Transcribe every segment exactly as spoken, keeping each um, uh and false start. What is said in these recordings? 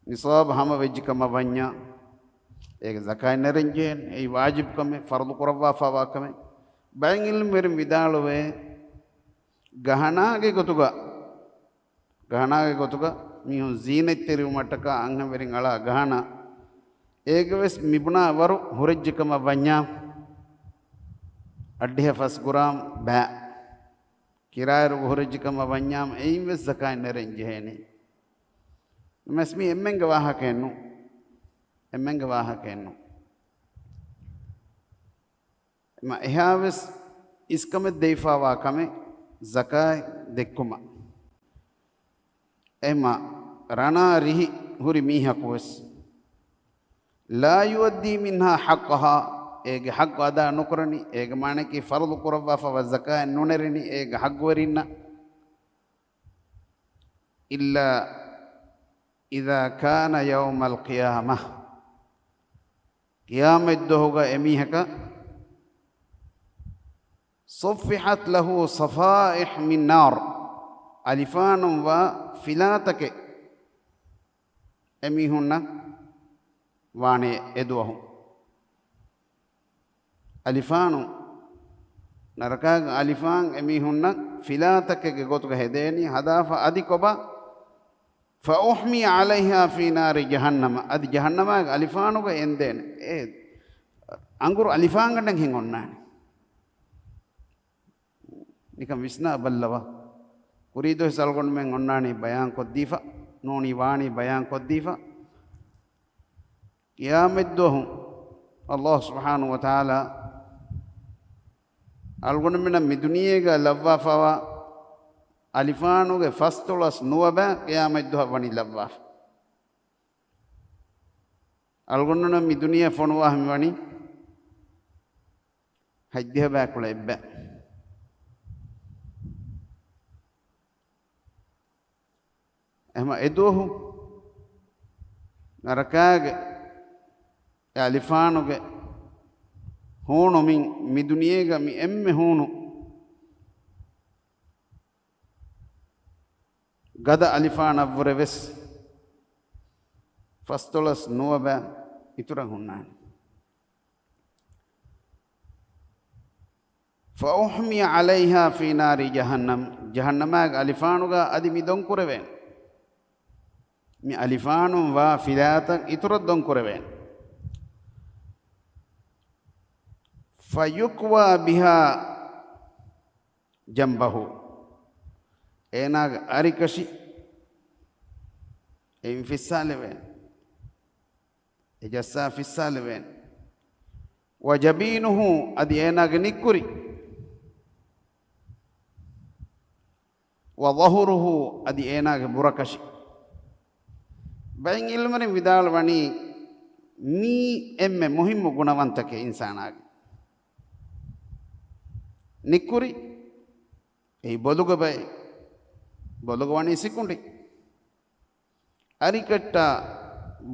ނިޞާބު ހަމަ ވެއްޖި ކަމަށް ވަންޏާ، އޭގެ ޒަކާތް ނެރެން ޖެހޭނެ. އެއީ ވާޖިބު ކަމެއް، ފަރުޟު ކުރައްވާފަވާ ކަމެއް. ބައެއް ޢިލްމުވެރިން ވިދާޅުވޭ، ގަހަނާގެ ގޮތުގަ، ގަހަނާގެ ގޮތުގަ މީހުން ޒީނަތްތެރިވުމަށްޓަކާ އަންހެންވެރިން އަޅާ ގަހަނާ، އޭގެ ވެސް މިބުނާ ވަރު ހުރެއްޖެ ކަމަށް ވަންޏާ، އަށްޑިހަ ފަސް ގުރާމް ބައި ކިރާއިރުގަ ހުރެއްޖެ ކަމަށް ވަންޏާމު، އެއިން ވެސް ޒަކާތް ނެރެން ޖެހޭނެ. ނަމަވެސް މީ އެންމެންގެ ވާހަކައެއް ނޫން. އެންމެންގެ ވާހަކައެއް ނޫން. އެމަ އެހާވެސް އިސްކަމެއް ދެވިފާވާ ކަމެއް ޒަކާތް ދެއްކުމަށް. އެމަ ރަނާ ރިހި ހުރި މީހަކުވެސް، لا يؤدي منها حقها، އޭގެ ޙައްޤު އަދާ ނުކުރަނީ، އޭގެ މާނައަކީ ފަރުޟު ކުރައްވާފަވާ ޒަކާތް ނުނެރެނީ އޭގެ ޙައްޤުވެރިންނަށް. إلا إذا كان يوم القيامة، ޤިޔާމަތްދުވަހުގަ އެމީހަކަށް، صفحت له صفائح من نار، އަލިފާނުން ވާ ފިލާތަކެއް އެމީހުންނަށް ވާނެ އެދުވަހު. އަލިފާނު، ނަރަކާގެ އަލިފާން އެމީހުންނަށް ފިލާތަކެއްގެ ގޮތުގަ ހެދޭނީ، ހަދާފަ އަދި ކޮބާ؟ فأحمي عليها في نار جهنم، އަދި ޖަހަންނަމާގެ އަލިފާނުގަ އެންދޭނެ. އެ އަނގުރު އަލިފާންގަނޑެއްހެން އޮންނާނެ. ނިކަން ވިސްނާ ބައްލަވާ. ކުރީ ދުވަސް އަޅުގަނޑުމެން އޮންނާނީ ބަޔާން ކޮށްދީފަ، ނޫނީ ވާނީ ބަޔާން ކޮށްދީފަ. ޤިޔާމަތްދުވަހު ﷲ ސުބްޙާނަހޫ ވަތަޢާލާ އަޅުގަނޑުމެންނަށް މި ދުނިޔޭގަ ލައްވާފަވާ އަލިފާނުގެ ފަސްދޮޅަސް ނުވަ ބައި ޤިޔާމަތްދުވަހަށް ވަނީ ލައްވާފަ. އަޅުގަނޑުމެން މި ދުނިޔެ ފޮނުވާ މިވަނީ ހަތްދިހަ ބައިކުޅަ އެއްބައި. އެހެމަ އެދުވަހު ނަރަކާގެ އެ އަލިފާނުގެ ހޫނު މި، މި ދުނިޔޭގަ މި އެންމެ ހޫނު ގަދަ އަލިފާނަށްވުރެ ވެސް ފަސްދޮޅަސް ނުވަ ބައި އިތުރަށް ހުންނާނެ. فأحمي عليها في نار جهنم، ޖަހަންނަމާގެ އަލިފާނުގަ އަދި މި ދޮންކުރެވޭނެ. މި އަލިފާނުން ވާ ފިލާތައް އިތުރަށް ދޮންކުރެވޭނެ. فيكوى بها جنبه، އޭނާގެ އަރިކަށި އެއިން ފިއްސާލެވޭނެ. އެ ޖައްސާ ފިއްސާލެވޭނެ. وجبينه، އަދި އޭނާގެ ނިއްކުރި. وظهره، އަދި އޭނާގެ ބުރަކަށި. ބައެއް ޢިލްމުވެރިން ވިދާޅުވަނީ، މީ އެންމެ މުހިއްމު ގުނަވަންތަކެއް އިންސާނާގެ. ނިއްކުރި، އެއީ ބޮލުގެ ބައެއް، ބޮލުގަ ވަނީ ސިކުނޑި. އަރިކައްޓާ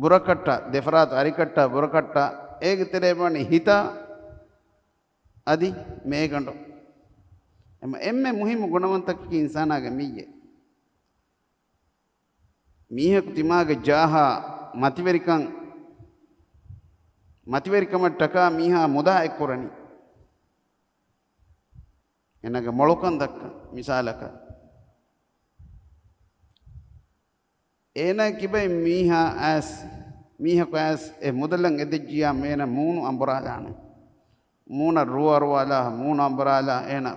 ބުރަކައްޓާ، ދެފަރާތު އަރިކައްޓާ ބުރަކައްޓާ، އޭގެ ތެރޭ ވަނީ ހިތާ އަދި މޭގަނޑު. އެމަ އެންމެ މުހިއްމު ގުނަވަންތަކަކީ އިންސާނާގެ މިއްޔެ. މީހަކު ތިމާގެ ޖާހާ މަތިވެރިކަން، މަތިވެރިކަމަށްޓަކާ މީހާ މުދާ އެއްކުރަނީ. އޭނާގެ މޮޅުކަން ދައްކަން މިސާލަކަށް. އޭނާ ކިބައިން މީހާ އައިސް، މީހަކު އައިސް އެ މުދަލަށް އެދެއްޖިޔާ އޭނަ މޫނު އަނބުރާލާނެ. މޫނަށް ރޫ އަރުވާލާ، މޫނު އަނބުރާލާ އޭނަ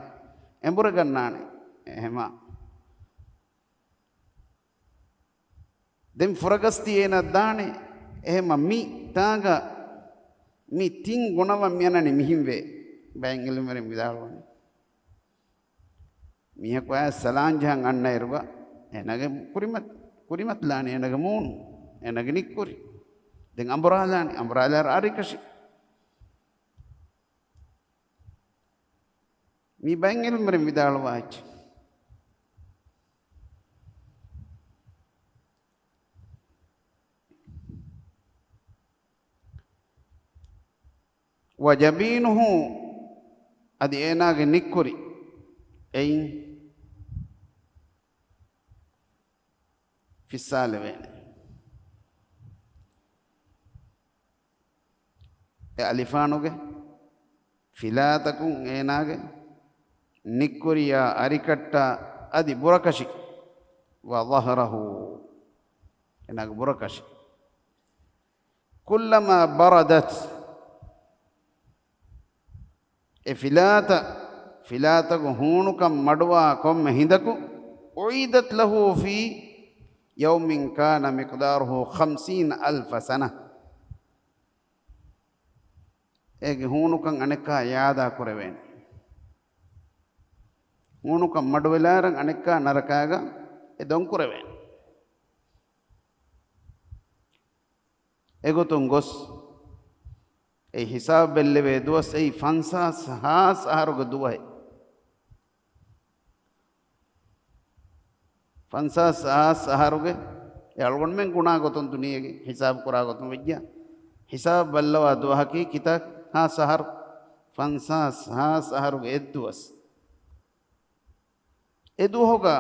އެނބުރެގަންނާނެ. އެހެމާ ދެން ފުރަގަސްތި އޭނަ ދާނެ. އެހެމަ މި ތާގަ މި ތިން ގުނަވަން މިއަންނަނީ މިހިންވޭ. ބައެއް ޢިލްމުވެރިން ވިދާޅުވަނީ، މީހަކު އައިސް ސަލާން ޖަހަން އަންނައިރުގަ އޭނަގެ ކުރިމަތި، ކުރިމަތިލާނެ އޭނަގެ މޫނު، އޭނަގެ ނިއްކުރި. ދެން އަނބުރާލާނެ، އަނބުރާލާއިރު އަރިކަށި. މީ ބައެއް ޢިލްމުވެރިން ވިދާޅުވާ އެއްޗެއް. وجبينه، އަދި އޭނާގެ ނިއްކުރި އެއިން ފިއްސާލެވޭނެ. އެ އަލިފާނުގެ ފިލާތަކުން އޭނާގެ ނިއްކުރިޔާ އަރިކައްޓާ އަދި ބުރަކަށި. وظهره، އޭނާގެ ބުރަކަށި. كلما بردت، އެ ފިލާތައް، ފިލާތަކު ހޫނުކަން މަޑުވާ ކޮންމެ ހިނދަކު، أعيدت له في يوم كان مقداره خمسين ألف سنة. އޭގެ ހޫނުކަން އަނެއްކާ އިޢާދާ ކުރެވޭނެ. ހޫނުކަން މަޑުވެލާއިރަށް އަނެއްކާ ނަރަކާގަ އެ ދޮން ކުރެވޭނެ. އެގޮތުން ގޮސް، އެ ހިސާބު ބެއްލެވޭ ދުވަސް އެއީ ފަންސާސް ހާސް އަހަރުގެ ދުވަހެއް. ފަންސާސް ހާސް އަހަރުގެ އެ އަޅުގަނޑުމެން ގުނާ ގޮތުން ދުނިޔޭގެ ހިސާބު ކުރާ ގޮތުން ވެއްޖެ. ހިސާބު ބައްލަވާ ދުވަހަކީ ކިތައް ހާސް އަހަރު؟ ފަންސާސް ހާސް އަހަރުގެ އެއްދުވަސް. އެދުވަހުގަ،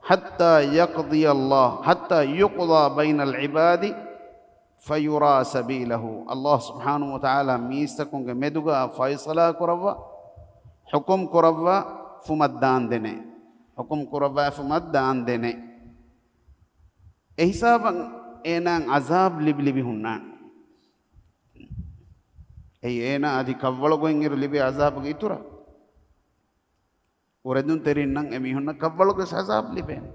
حتى يقضي الله، حتى يقضى بين العباد فيرى سبيله. ﷲ ސުބްޙާނަހޫ ވަތަޢާލާ މީސްތަކުންގެ މެދުގަ ފައިޞަލާ ކުރައްވާ، ޙުކުމް ކުރައްވާ، ފުމަށް ދާންދެނެ. ޙުކުމް ކުރައްވާ ފުމަށް ދާންދެނެ. އެހިސާބަށް އޭނާއަށް ޢަޒާބް ލިބި ލިބި ހުންނާނެ. އެއީ އޭނާ އަދި ކަށްވަޅުގައި އިރު ލިބޭ ޢަޒާބުގެ އިތުރަށް. އުރެދުންތެރިންނަށް އެމީހުންނަށް ކަށްވަޅުގެ ޢަޒާބް ލިބޭނެ.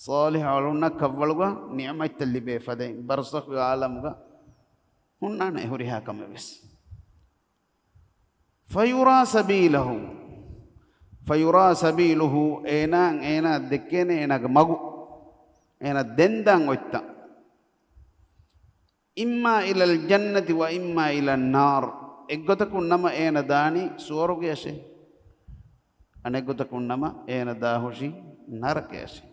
ޞާލިޙު އަޅުންނަށް ކަށްވަޅުގަ ނިޢުމަތްތައް ލިބޭ ފަދައިން، ބަރްޒަޚުގެ ޢާލަމުގަ ހުންނާނެ އެ ހުރިހާ ކަމެއް ވެސް. فيرى سبيله، فيرى سبيله، އޭނާ، އޭނާ ދެއްކޭނެ އޭނާގެ މަގު، އޭނާ ދެންދާން އޮތްތަން. إما إلى الجنة وإما إلى النار. އެއްގޮތަކުން ނަމަ އޭނަ ދާނީ ސުވަރުގެއަށޭ. އަނެއްގޮތަކުން ނަމަ އޭނަ ދާހުށީ ނަރަކަޔަށޭ.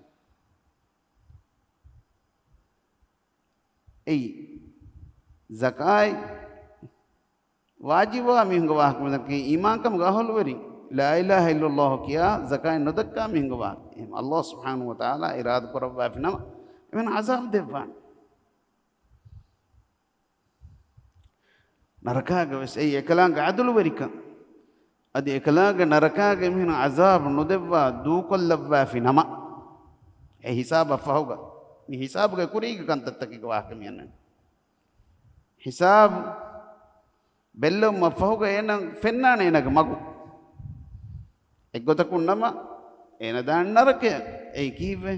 އެއީ، ޒަކާތް ވާޖިބާ މީހުންގެ ވާހަކަ މިދަން އީމާންކަމުގެ އަހުލުވެރިން، ލާ އިލާހަ އިއްލައްލާހު ކިޔާ ޒަކާތް ނުދައްކާ މީހުންގެ ވާހަކަ. އެހެން ﷲ ސުބްޙާނަހޫ ވަތަޢާލާ އިރާދަ ކުރައްވާފި ނަމަ، އެމީހުން ޢަޒާބް ދެއްވާނެ. ނަރަކާގެ ވެސް އެއީ އެކަލާނގެ ޢަދުލުވެރިކަން. އަދި އެކަލާނގެ ނަރަކާގެ އެމީހުން ޢަޒާބު ނުދެއްވާ ދޫކޮށްލައްވާފި ނަމަ، އެ ހިސާބަށް ފަހުގަ، މި ހިސާބުގެ ކުރީގެ ކަންތައްތަކެއްގެ ވާހަކަ މިއަންނަނީ. ހިސާބު ބެއްލެވުމަށް ފަހުގަ އޭނަ ފެންނާނެ އޭނަގެ މަގު. އެއްގޮތަކުން ނަމަ އޭނަ ދާން ނަރަކަޔަށް. އެއީ ކީއްވެ؟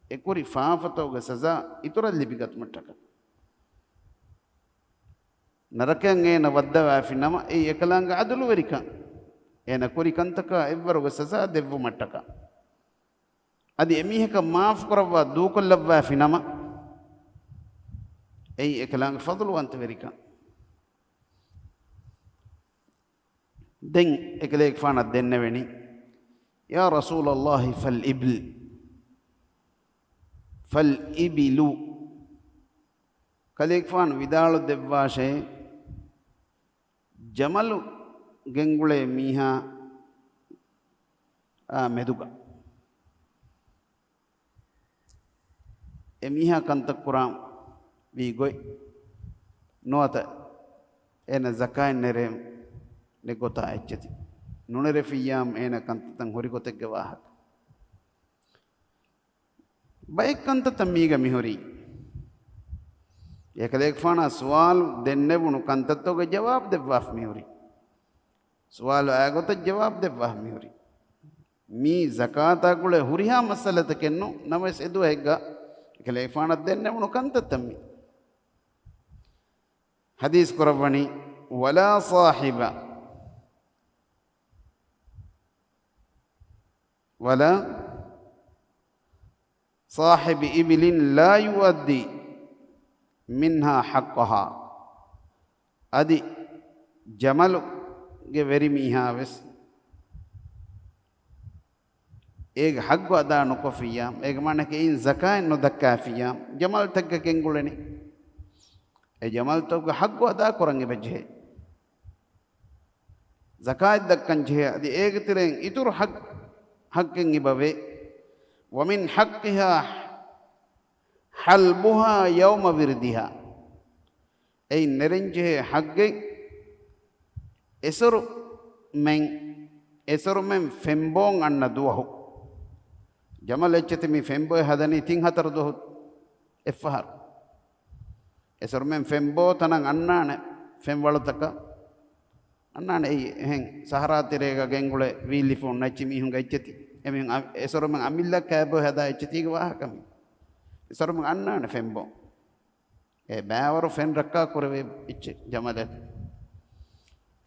އެ ކުރި ފާފަތަކުގެ ސަޒާ އިތުރަށް ލިބިގަތުމަށްޓަކާ. ނަރަކަޔަށް އޭނަ ވައްދަވާފި ނަމަ، އެއީ އެކަލާނގެ ޢަދުލުވެރިކަން. އޭނަ ކުރި ކަންތަކާ އެއްވަރުގެ ސަޒާ ދެއްވުމަށްޓަކާ. އަދި އެމީހަކަށް މާފު ކުރައްވާ ދޫކޮށްލައްވާފި ނަމަ، އެއީ އެކަލާނގެ ފަޟުލުވަންތަވެރިކަން. ދެން އެކަލޭގެފާނަށް ދެންނެވެނީ، يا رسول الله فالإبل، فالإبل. ކަލޭގެފާނު ވިދާޅު ދެއްވާށޭ، ޖަމަލު ގެންގުޅޭ މީހާ އާ މެދުގަ. އެ މީހާ ކަންތައް ކުރާން ވީ ގޮތް ނުވަތަ އޭނަ ޒަކާތް ނެރޭނެ ގޮތާ އެއްޗެތި ނުނެރެފިއްޔާމު އޭނަ ކަންތައްތައް ހުރި ގޮތެއްގެ ވާހަކަ. ބައެއް ކަންތައްތައް މީގަ މިހުރީ. އެކަލޭގެފާނާ ސުވާލު ދެންނެވުނު ކަންތައްތަކުގެ ޖަވާބު ދެއްވާފަ މިހުރީ. ސުވާލު އާ ގޮތަށް ޖަވާބު ދެއްވާފަ މިހުރީ. މީ ޒަކާތާ ގުޅޭ ހުރިހާ މައްސަލަތަކެއް ނޫން. ނަމަވެސް އެދުވަހެއްގަ އެކަލޭގެފާނަށް ދެންނެވުނު ކަންތައްތައް މީ. ޙަދީޘް ކުރައްވަނީ، ولا صاحب، ولا صاحب إبل لا يؤدي منها حقها. އަދި ޖަމަލުގެ ވެރިމީހާ ވެސް އޭގެ ޙައްޤު އަދާ ނުކޮށްފިއްޔާ، އޭގެ މާނައަކީ އެއިން ޒަކާތް ނުދައްކާފިއްޔާ، ޖަމަލްތަކެއް ގެންގުޅެނީ. އެ ޖަމަލްތަކުގެ ޙައްޤު އަދާ ކުރަން އެބަޖެހޭ. ޒަކާތް ދައްކަން ޖެހޭ. އަދި އޭގެ ތެރެއިން އިތުރު ޙައް-، ޙައްޤެއް އެބަވޭ. ومن حقها حلبها يوم وريدها. އެއިން ނެރެންޖެހޭ ހައްގެއް އެސޮރުމެން، އެސޮރުމެން ފެންބޯން އަންނަ ދުވަހު. ޖަމަލް އެއްޗެތި މި ފެންބޮއެ ހަދަނީ ތިން ހަތަރު ދުވަހު އެއްފަހަރު. އެސޮރުމެން ފެންބޯ ތަނަށް އަންނާނެ ފެންވަޅުތަކަށް. އަންނާނެ އެއީ އެހެން ސަހަރާ ތެރޭގަ ގެންގުޅޭ ވީއްލިފުން ނައްޗި މީހުންގެ އެއްޗެތި. އެމީހުން އަ-، އެސޮރުމެން އަމިއްލަ ކައިބޮއެ ހަދާ އެއްޗެތީގެ ވާހަކަ މީ. އެސޮރުމެން އަންނާނެ ފެންބޯ. އެ ބައިވަރު ފެން ރައްކާ ކުރެވޭ އެއްޗެއް ޖަމަލެއް.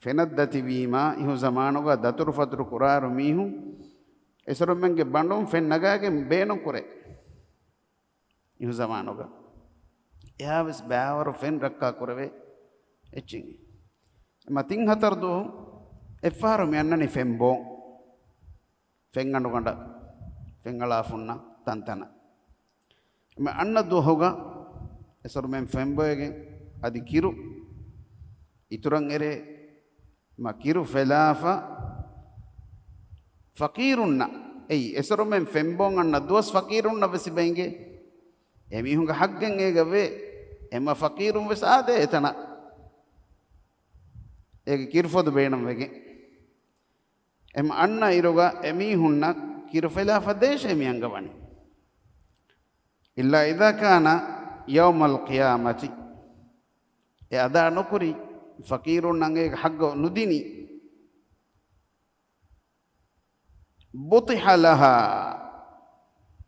ފެނަށް ދަތިވީމާ އިހު ޒަމާނުގަ ދަތުރުފަތުރު ކުރާއިރު މީހުން އެސޮރުމެންގެ ބަނޑުން ފެން ނަގާގެން ބޭނުން ކުރޭ. އިހު ޒަމާނުގަ އެހާވެސް ބައިވަރު ފެން ރައްކާ ކުރެވޭ އެއްޗެއް. އެމަ ތިން ހަތަރު ދުވަހު އެއްފަހަރު މި އަންނަނީ ފެން ބޯން. ފެންގަނޑުގަނޑަށް ފެންއަޅާފުންނަ ތަންތަނަށް. މި އަންނަ ދުވަހުގަ އެސޮރުމެން ފެންބޮއެގެން އަދި ކިރު އިތުރަށް އެރޭ. މަ ކިރު ފެލާފަ ފަޤީރުންނަށް، އެއީ އެސޮރުމެން ފެންބޯން އަންނަ ދުވަސް ފަޤީރުންނަށް ވެސް އިބައިނގޭ. އެމީހުންގެ ހައްގެއް އޭގަ ވޭ. އެމަ ފަޤީރުން ވެސް އާދޭ އެތަނަށް އޭގެ ކިރުފޮދު ބޭނުންވެގެން. އެމަ އަންނަ އިރުގަ އެމީހުންނަށް ކިރު ފެލާފަ ދޭށޭ މި އަންގަވަނީ. إلا إذا كان يوم القيامة، އެ އަދާ ނުކުރި، ފަޤީރުންނަށް އޭގެ ހައްގު ނުދިނީ، بطح لها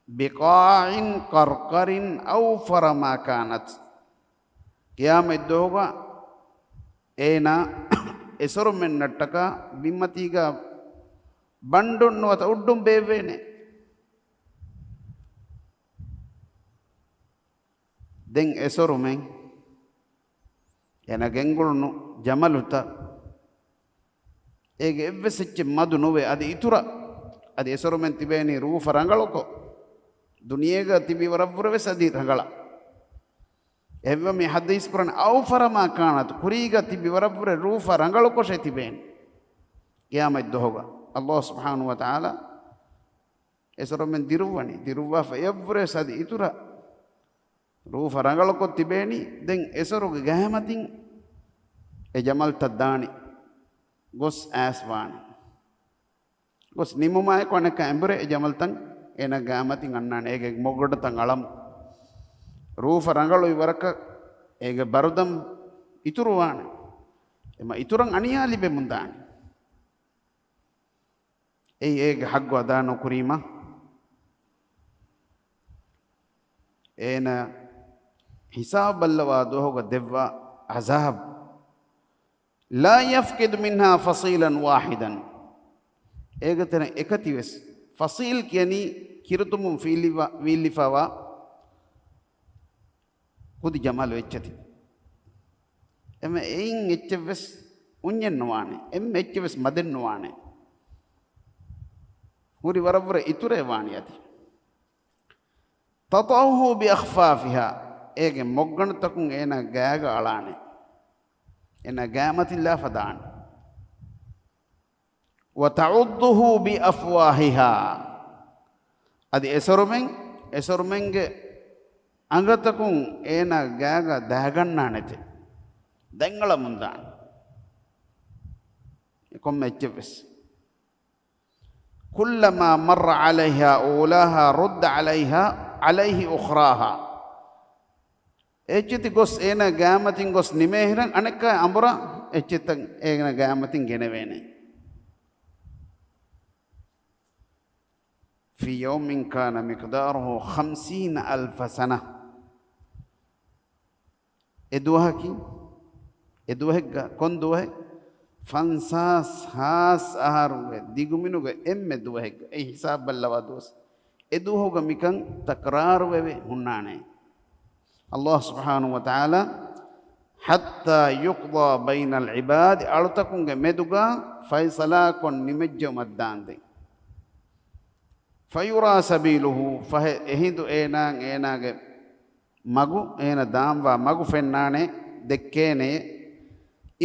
بقاع قرقر أوفر ما كانت. ޤިޔާމަތް ދުވަހުގަ އޭނާ އެސޮރުމެންނަށްޓަކާ ބިންމަތީގަ ބަނޑުން ނުވަތަ އުއްޑުން ބޭއްވޭނެ. ދެން އެސޮރުމެން އޭނަ ގެންގުޅުނު ޖަމަލުތައް އޭގެ އެއްވެސް އެއްޗެއް މަދު ނުވޭ. އަދި އިތުރަށް އަދި އެސޮރުމެން ތިބޭނީ ރޫފަ ރަނގަޅުކޮށް، ދުނިޔޭގަ ތިބި ވަރަށްވުރެ ވެސް އަދި ރަނގަޅަށް. އެހެންވެ މި ޙަދީޘް ކުރަން أوفر ما كانت، ކުރީގަ ތިބި ވަރަށްވުރެ ރޫފަ ރަނގަޅުކޮށޭ ތިބޭނީ. ޤިޔާމަތް ދުވަހުގަ ﷲ ސުބްޙާނަހޫ ވަތަޢާލާ އެސޮރުމެން ދިރުއްވަނީ. ދިރުއްވާފަ އެއަށްވުރެ ސަދި އިތުރަށް ރޫފަ ރަނގަޅުކޮށް ތިބޭނީ. ދެން އެސޮރުގެ ގާމަތިން އެ ޖަމަލްތައް ދާނީ. ގޮސް އައިސް ވާނެ. ގޮސް ނިމުމާއެކު އަނެއްކާ އެނބުރޭ އެ ޖަމަލްތައް އޭނަ ގާމަތިން އަންނާނެ. އޭގެ މޮގޮޑުތައް އަޅަމު. ރޫފަ ރަނގަޅު އިވަރަކަށް އޭގެ ބަރުދަން އިތުރުވާނެ. އެމަ އިތުރަށް އަނިޔާ ލިބެމުން ދާނެ. އެއީ އޭގެ ޙައްގު އަދާ ނުކުރީމަ، އޭނަ ހިސާބު ބައްލަވާ ދުވަހުގަ ދެއްވާ ޢަޒާބު. لا يفقد منها فصيلا واحدا. އޭގެ ތެރެ އެކަތި ވެސް، ފަޞީލް ކިޔަނީ ކިރުތުނބުން ފީލިވާ، ވީއްލިފަވާ ކުދި ޖަމަލު އެއްޗެތި. އެމެ އެއިން އެއްޗެއް ވެސް އުންޏެއް ނުވާނެ. އެންމެ އެއްޗެއް ވެސް މަދެއް ނުވާނެ. ހުރި ވަރަށްވުރެ އިތުރޭ ވާނީ އަދި. تطأه بأخفافها. އޭގެ މޮއްގަނޑުތަކުން އޭނާ ގާގަ އަޅާނެ. އޭނާ ގާމަތިން ލާފަ ދާނެ. وتعضه بأفواهها. އަދި އެސޮރުމެން، އެސޮރުމެންގެ އަނގަތަކުން އޭނާ ގާގަ ދާގަންނާނެތެ. ދަތްއަޅަމުން ދާނެ. ކޮންމެ އެއްޗެއް ވެސް. كلما مر عليها أولاها رد عليها، عليه أخراها. އެއްޗެތި ގޮސް އޭނާ ގާމަތިން ގޮސް ނިމޭހިރަން އަނެއްކާ އަނބުރާ އެއްޗެއްތައް އޭނާ ގާމަތިން ގެނެވޭނެ. في يوم كان مقداره خمسين ألف سنة. އެ ދުވަހަކީ، އެ ދުވަހެއްގަ، ކޮން ދުވަހެއް؟ ފަންސާސް ހާސް އަހަރުގެ ދިގުމިނުގެ އެންމެ ދުވަހެއްގަ، އެ ހިސާބު ބައްލަވާ ދުވަސް. އެ ދުވަހުގަ މިކަން ތަކްރާރުވެވެ ހުންނާނެ. ﷲ ސުބްޙާނަހޫ ވަތަޢާލާ، حتى يقضى بين العباد، އަޅުތަކުންގެ މެދުގަ ފައިސަލާކޮށް ނިމެއްޖެއުމަށްދާންދެން. فيرى سبيله، ފަހެ އެހިނދު އޭނާ، އޭނާގެ މަގު، އޭނަ ދާންވާ މަގު ފެންނާނެ، ދެއްކޭނެ.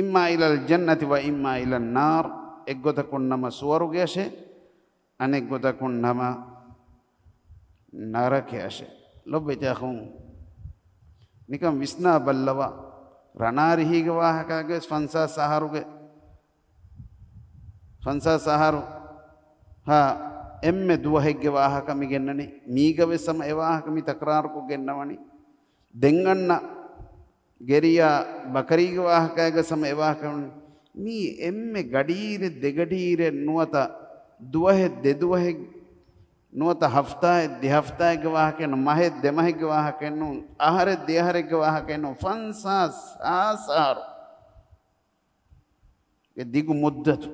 إما إلى الجنة وإما إلى النار، އެއްގޮތަކުން ނަމަ ސުވަރުގެއަށެ، އަނެއްގޮތަކުން ނަމަ ނަރަކައަށެ. ލޮބުވެތި އަޚުން، ނިކަން ވިސްނާ ބައްލަވާ، ރަނާރިހީގެ ވާހަކައިގެ ވެސް ފަންސާސް އަހަރުގެ، ފަންސާސް އަހަރު ހާ އެންމެ ދުވަހެއްގެ ވާހަކަ މި ގެންނަނީ. މީގަ ވެސް ހަމަ އެ ވާހަކަ މި ތަކްރާރުކޮށް ގެންނަވަނީ. ދެން އަންނަ ގެރިޔާ ބަކަރީގެ ވާހަކައިގަ ސަމަ އެވާހަކަ މީ އެންމެ ގަޑިއިރެއް ދެގަޑިއިރެއް ނުވަތަ ދުވަހެއް ދެދުވަހެއް ނުވަތަ ހަފްތާއެއް ދެހަފްތާއެއްގެ ވާހަކައެއް ނޫން، މަހެއް ދެމަހެއްގެ ވާހަކައެއް ނޫން، އަހަރެއް ދެއަހަރެއްގެ ވާހަކައެއް ނޫން، ފަންސާސް ހާސް އަހަރު ގެ ދިގު މުއްދަތު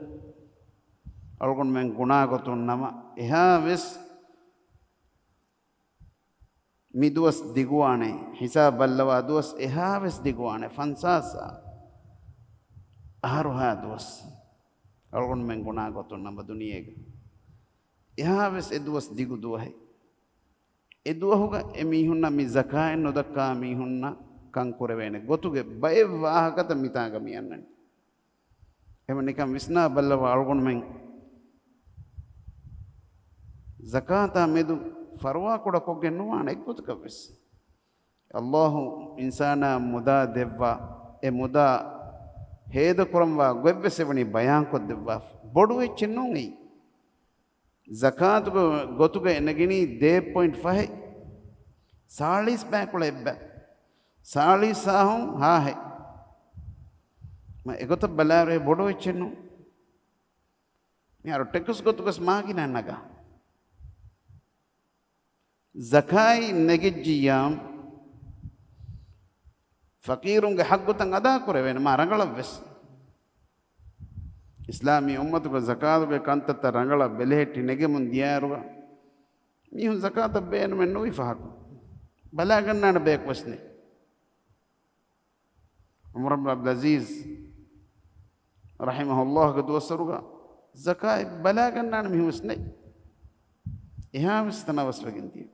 އަޅުގަނޑުމެން ގުނާގޮތުން ނަމަ އެހާ ވެސް މި ދުވަސް ދިގުވާނެ، ހިސާބް ބައްލަވާ ދުވަސް އެހާވެސް ދިގުވާނެ، ފަންސާސް އަހަރުހާ ދުވަސް އަޅުގަނޑުމެން ގުނާ ގޮތުން ނަމަ ދުނިޔޭގަ އެހާވެސް އެ ދުވަސް ދިގު ދުވަހެއް. އެ ދުވަހުގަ އެ މީހުންނަށް މި ޒަކާތް ނުދައްކާ މީހުންނަށް ކަން ކުރެވޭނެ ގޮތުގެ ބައެއް ވާހަކަތައް މިތާގަ މި އަންނަނީ. އެހެން ނިކަން ވިސްނާ ބައްލަވާ އަޅުގަނޑުމެން ޒަކާތާ މެދު ފަރުވާ ކުޑަކޮށްގެން ނުވާނެ އެއްގޮތަކަށް ވެސް. އައްލާހު އިންސާނާ މުދާ ދެއްވާ، އެ މުދާ ހޭދަކުރަންވާ ގޮތްވެސް އެވަނީ ބަޔާންކޮށްދެއްވާފަ. ބޮޑު އެއްޗެއް ނޫން އެއީ. ޒަކާތުގެ ގޮތުގަ އެނެގެނީ ދޭއް ޕޮއިންޓް ފަހެއް. ސާޅީސް ބަޔަކުޅަ އެއްބަ. ސާޅީސް ސާހުން ހާހެއް. މަ އެގޮތަށް ބަލާއިރު އެ ބޮޑު އެއްޗެއް ނޫން. މިހާރު ޓެކްސް ގޮތުގަސް މާގިނަ ނަގާ. ޒަކާތް ނެގިއްޖިއްޔާ، ފަޤީރުންގެ ޙައްޤުތައް އަދާކުރެވޭނެ މާ ރަނގަޅަށްވެސް. އިސްލާމީ އުއްމަތުގަ ޒަކާތުގެ ކަންތައްތައް ރަނގަޅަށް ބެލެހެއްޓި ނެގެމުން ދިޔައިރުގަ، މީހުން ޒަކާތަށް ބޭނުމެއް ނުވި ފަހަކު، ބަލާގަންނާނެ ބަޔަކުވެސް ނެތް. ޢުމަރު ބިން ޢަބްދުލް ޢަޒީޒް ރަޙިމަހުﷲގެ ދުވަސްވަރުގަ ޒަކާތް ބަލާގަންނާނެ މީހުންވެސް ނެތް. އެހާވެސް ތަނަވަސްވެގެން ދިޔަ.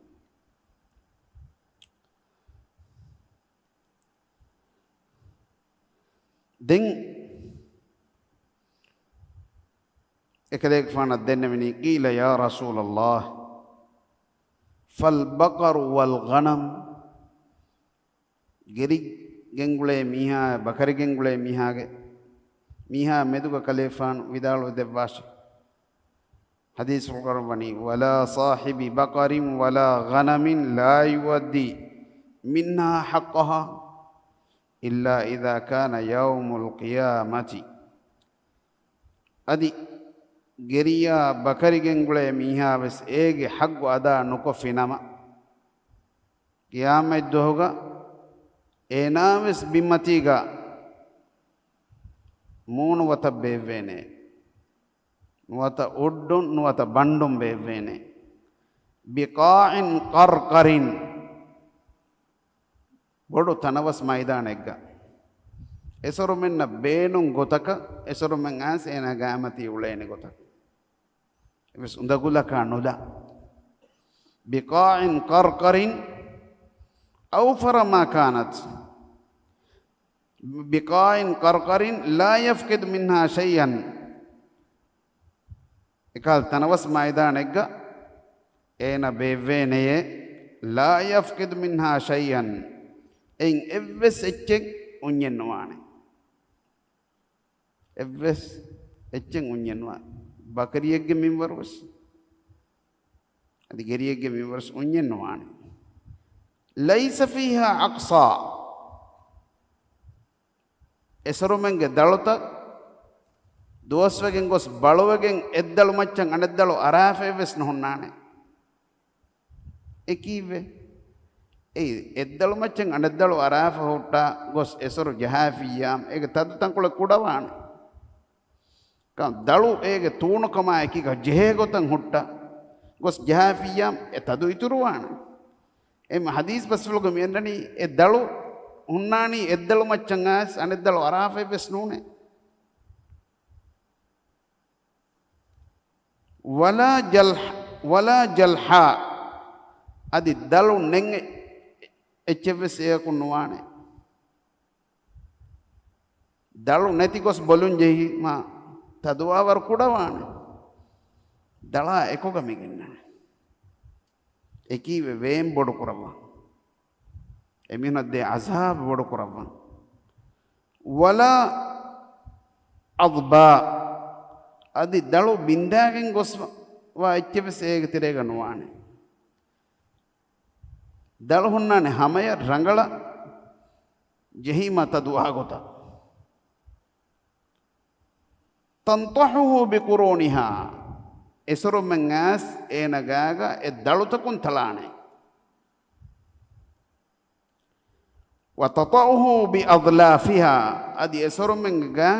ދެން އެކަލޭގެފާނަށް ދެންނެވިނީ، قيل يا رسول الله، فالبقر والغنم؟ ގެރި ގެންގުޅޭ މީހާ، ބަކަރި ގެންގުޅޭ މީހާގެ، މީހާ މެދުގަ ކަލޭފާނު ވިދާޅުވެ ދެއްވާށި. ޙަދީޘްފުޅު ކުރައްވަނީ، ولا صاحب بقر ولا غنم لا يؤدي منها حقها إلا إذا كان يوم القيامة. އަދި ގެރިޔާ ބަކަރި ގެންގުޅޭ މީހާވެސް އޭގެ ޙައްޤު އަދާ ނުކޮށްފިނަމަ، ޤިޔާމަތްދުވަހުގަ އޭނާވެސް ބިންމަތީގަ މޫނު ވަތަށް ބޭއްވޭނެ. ނުވަތަ އުއްޑުން ނުވަތަ ބަންޑުން ބޭއްވޭނެ. بقاع قرقر، ބޮޑު ތަނަވަސް މައިދާނެއްގަ އެސޮރުމެންނަށް ބޭނުން ގޮތަކަށް، އެސޮރުމެން އައިސް އޭނާ ގާމަތީ އުޅޭނެ ގޮތަށް. އެވެސް އުނދަގުލަކާ ނުލާ. بقاع قرقر أوفر ما كانت. بقاع قرقر لا يفقد منها شيئا. އެކަހަލަ ތަނަވަސް މައިދާނެއްގަ އޭނަ ބޭއްވޭނެޔޭ، لا يفقد منها شيئا، އެއިން އެއްވެސް އެއްޗެއް އުންޏެއް ނުވާނެ. އެއްވެސް އެއްޗެއް އުންޏެއް ނުވާ. ބަކަރިއެއްގެ މިންވަރުވެސް، އަދި ގެރިއެއްގެ މިންވަރުވެސް އުންޏެއް ނުވާނެ. ليس فيها عقصاء. އެސޮރުމެންގެ ދަޅުތައް ދުވަސްވެގެން ގޮސް ބަޅުވެގެން އެއްދަޅު މައްޗަށް އަނެއްދަޅު އަރާފައެއްވެސް ނުހުންނާނެ. އެ ކީއްވެ؟ އެއީ، އެއްދަޅު މައްޗަށް އަނެއްދަޅު އަރާފަ ހުއްޓާ ގޮސް އެސޮރު ޖަހާފިއްޔާމް އޭގެ ތަދު ތަންކޮޅެއް ކުޑަވާނެ. ކަން ދަޅު އޭގެ ތޫނުކަމާ އެކީގަ ޖެހޭ ގޮތަށް ހުއްޓާ ގޮސް ޖަހާފިއްޔާމް އެ ތަދު އިތުރުވާނެ. އެމަ ޙަދީޘް ބަސްފުޅުގަ މި އަންނަނީ އެ ދަޅު ހުންނާނީ އެއްދަޅު މައްޗަށް އައިސް އަނެއްދަޅު އަރާފައެއްވެސް ނޫނޭ. ولا جلح، ولا جلحاء، އަދި ދަޅު ނެތް އެއްޗެއްވެސް އެއަކުން ނުވާނެ. ދަޅު ނެތި ގޮސް ބޮލުން ޖެހީމާ ތަދުވާވަރު ކުޑަވާނެ. ދަޅާ އެކުގަ މި ގެންނަން. އެކީވެ ވޭން ބޮޑު ކުރައްވަން. އެމީހުނަށް ދޭ ޢަޒާބު ބޮޑު ކުރައްވަން. ވަލާ ޢަޟްބާ، އަދި ދަޅު ބިންދާގެން ގޮސް ވާ އެއްޗެއް ވެސް އޭގެ ތެރޭގަ ނުވާނެ. ދަޅު ހުންނާނެ ހަމަޔަށް ރަނގަޅަށް ޖެހީމާ ތަދުވާ ގޮތަށް. تنطحه بقرونها، އެސޮރުމެން އައިސް އޭނަ ގާގަ އެ ދަޅުތަކުން ތަޅާނެ. وتطأه بأظلافها، އަދި އެސޮރުމެންގެ ގާ،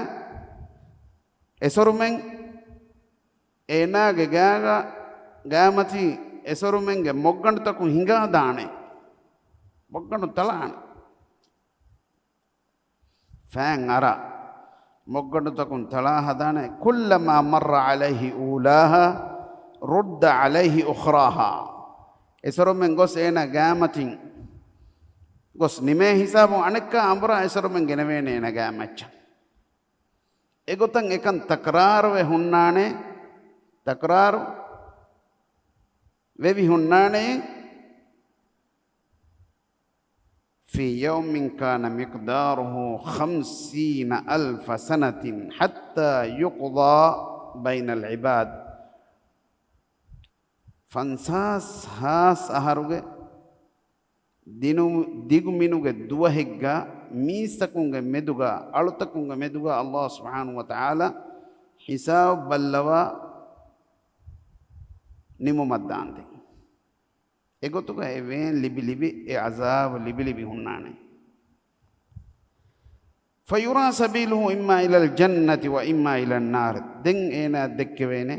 އެސޮރުމެން އޭނާގެ ގާގަ، ގާމަތި އެސޮރުމެންގެ މޮއްގަނޑުތަކުން ހިނގާ ދާނެ. މޮއްގަނޑު ތަޅާނެ. ފައިން އަރާ މޮއްގަނޑުތަކުން ތަޅާ ހަދާނެ. كلما مر عليه أولاها رد عليه أخراها. އެސޮރުމެން ގޮސް އޭނާ ގާމަތިން ގޮސް ނިމޭ ހިސާބުން އަނެއްކާ އަނބުރާ އެސޮރުމެން ގެނެވޭނެ އޭނާ ގާމައްޗަށް. އެގޮތަށް އެކަން ތަކްރާރުވެ ހުންނާނެ، ތަކްރާރު ވެވި ހުންނާނެ. في يوم كان مقداره خمسين ألف سنة حتى يقضى بين العباد. ފަންސާސް ހާސް އަހަރުގެ ދިނު-، ދިގުމިނުގެ ދުވަހެއްގަ މީސްތަކުންގެ މެދުގަ، އަޅުތަކުންގެ މެދުގަ ﷲ ސުބްޙާނަހޫ ވަތަޢާލާ ހިސާބު ބައްލަވާ ނިމުމަށްދާންދެން. އެގޮތުގަ އެ ވޭން ލިބި ލިބި، އެ ޢަޒާބު ލިބި ލިބި ހުންނާނެ. فيرى سبيله إما إلى الجنة وإما إلى النار. ދެން އޭނާ ދެއްކެވޭނެ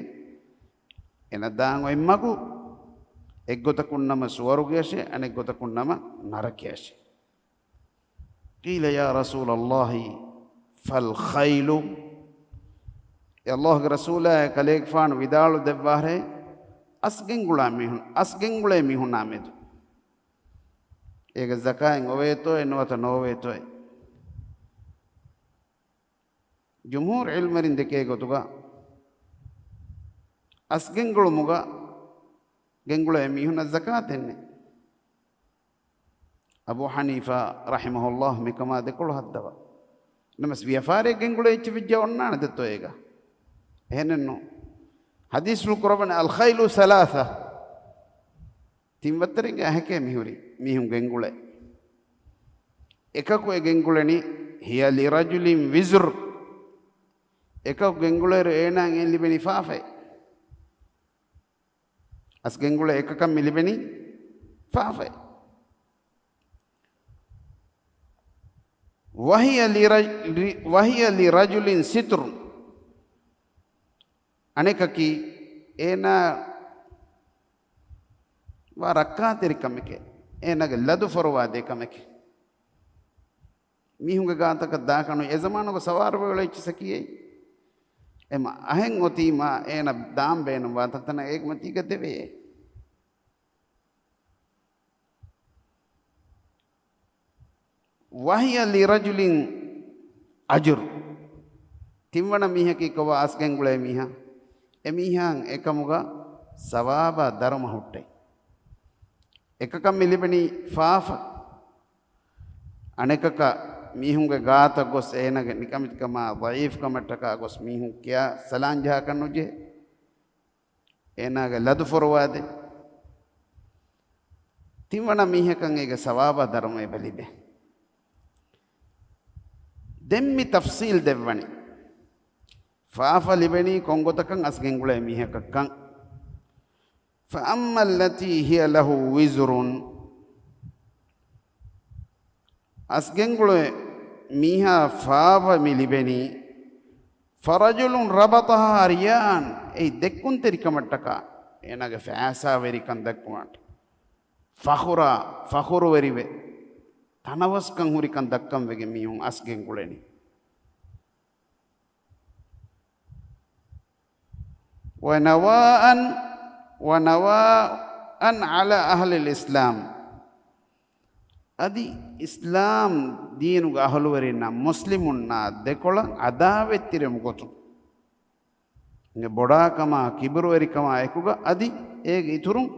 އޭނަ ދާން އޮތް މަގު، އެއްގޮތަކުން ނަމަ ސުވަރުގެއަށެ، އަނެއްގޮތަކުން ނަމަ ނަރަކައަށެ. قيل يا رسول الله فالخيل؟ އެ ﷲގެ ރަސޫލާއޭ، ކަލޭގެފާނު ވިދާޅު ދެއްވާށޭ، އަސް ގެންގުޅާ މީހުން، އަސް ގެންގުޅޭ މީހުންނާ މެދު އޭގެ ޒަކާތް އޮވޭތޯއޭ ނުވަތަ ނޯވޭތޯއޭ؟ ޖުމްހޫރު ޢިލްމުވެރިން ދެކޭ ގޮތުގަ، އަސް ގެންގުޅުމުގަ ގެންގުޅޭ މީހުންނަށް ޒަކާތެއް ނެތް. އަބޫ ޙަނީފާ ރަޙިމަހުﷲ މިކަމާ ދެކޮޅު ހައްދަވާ. ނަމަސް ވިޔަފާރިއެއް ގެންގުޅޭ އެއްޗެއް ވެއްޖެ އޮންނާނެ ދެއްތޯ އޭގަ؟ އެހެނެއްނު. ޙަދީޘްފުޅު ކުރައްވަނީ الخيل ثلاثة. ތިން ވައްތަރެއްގެ އަހަކޭ މިހުރީ މީހުން ގެންގުޅޭ. އެކަކު އެ ގެންގުޅެނީ هي لرجل وزر. އެކަކު ގެންގުޅޭއިރު އޭނާއަށް އެ ލިބެނީ ފާފައެއް. އަސް ގެންގުޅޭ އެކަކަށް މި ލިބެނީ ފާފައެއް. وهي لرج-، وهي لرجل ستر. އަނެކަކީ އޭނާ ވާ ރައްކާތެރިކަމެކޭ، އޭނާގެ ލަދު ފޮރުވާ ދޭ ކަމެކޭ. މީހުންގެ ގާތަކަށް ދާކަށް ނު، އެ ޒަމާނުގަ ސަވާރުވެ އުޅޭ އެއްޗިއްސަކީ އެއީ. އެމަ އަހެން އޮތީމާ އޭނަ ދާން ބޭނުންވާ ތަންތަނަށް އޭގެ މަތީގަ ދެވޭ. وهي لرجل أجر. ތިންވަނަ މީހަކީ ކޮބާ؟ އަސް ގެންގުޅޭ މީހާ. އެ މީހާއަށް އެކަމުގަ ސަވާބާ ދަރުމަ ހުއްޓޭ. އެކަކަށް މި ލިބެނީ ފާފަ. އަނެކަކަށް މީހުންގެ ގާތަށް ގޮސް އޭނަގެ ނިކަމެތިކަމާ، ޟަޢީފްކަމަށްޓަކާ ގޮސް މީހުން ކިޔާ ސަލާން ޖަހާކަށް ނުޖެހޭ. އޭނާގެ ލަދު ފޮރުވާދޭ. ތިންވަނަ މީހަކަށް އޭގެ ސަވާބާ ދަރުމަ އެބަ ލިބޭ. ދެން މި ތަފްޞީލް ދެއްވަނީ، ފާފަ ލިބެނީ ކޮންގޮތަކަށް އަސް ގެންގުޅޭ މީހަކަށްކަން. فأما التي هي له وزر. އަސް ގެންގުޅޭ މީހާ ފާފަ މި ލިބެނީ، فرجل ربطها رياء، އެއީ ދެއްކުންތެރިކަމަށްޓަކާ، އޭނާގެ ފައިސާވެރިކަން ދައްކުމަށް، ފަޚުރާ، ފަޚުރުވެރިވެ، ތަނަވަސްކަން ހުރިކަން ދައްކަން ވެގެން މީހުން އަސް ގެންގުޅެނީ. ونواء، ونواء على أهل الإسلام. އަދި އިސްލާމް ދީނުގެ އަހުލުވެރިންނާ މުސްލިމުންނާ ދެކޮޅަށް އަދާވަތްތެރިވުމުގެ ގޮތުން، އެ ބޮޑާކަމާ ކިބުރުވެރިކަމާ އެކުގަ އަދި އޭގެ އިތުރުން